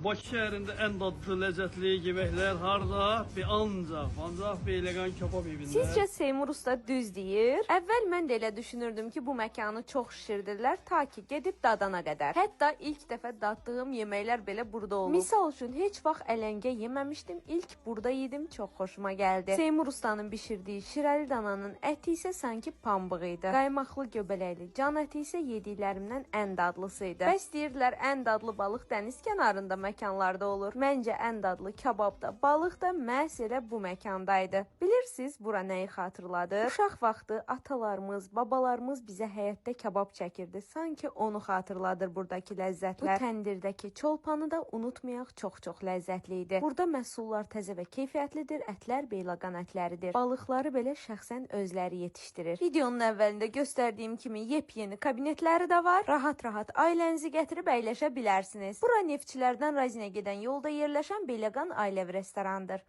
Bakı şəhərində ən dadlı, ləzzətli yeməklər harda? Bir ancaq Beyləqan kabab evində. Sizcə Seymur usta düz deyir? Əvvəl mən də elə düşünürdüm ki, bu məkanı çox şişirdirlər ta ki gedib dadana qədər. Hətta ilk dəfə daddığım yeməklər belə burada olub. Misal üçün heç vaxt ələngə yeməmişdim. İlk burada yedim, çox xoşuma gəldi. Seymur ustanın bişirdiyi şirəli dananın əti isə sanki pambıq idi. Qaymaqlı göbələkli can əti isə yediklərimdən ən dadlısı idi. Bəs deyirdilər ən dadlı balıq dəniz kənarında məkanlarda olur. Məncə ən dadlı kabab da, balıq da məhz elə bu məkandaydı. Bilirsiniz bura nəyi xatırladır? Uşaq vaxtı atalarımız, babalarımız bizə həyətdə kabab çəkirdi. Sanki onu xatırladır buradakı ləzzətlər. Bu təndirdəki çolpanı da unutmayaq, çox-çox ləzzətli idi. Burada məhsullar təzə və keyfiyyətlidir. Ətlər Beyləqan ətləridir. Balıqları belə şəxsən özləri yetişdirir. Videonun əvvəlində göstərdiyim kimi yepyeni kabinetləri də var. Rahat-rahat ailənizi gətirib əyləşə bilərsiniz. Bura Neftçilərdən Razinə gedən yolda yerləşən Beyləqan ailəvi restorandır.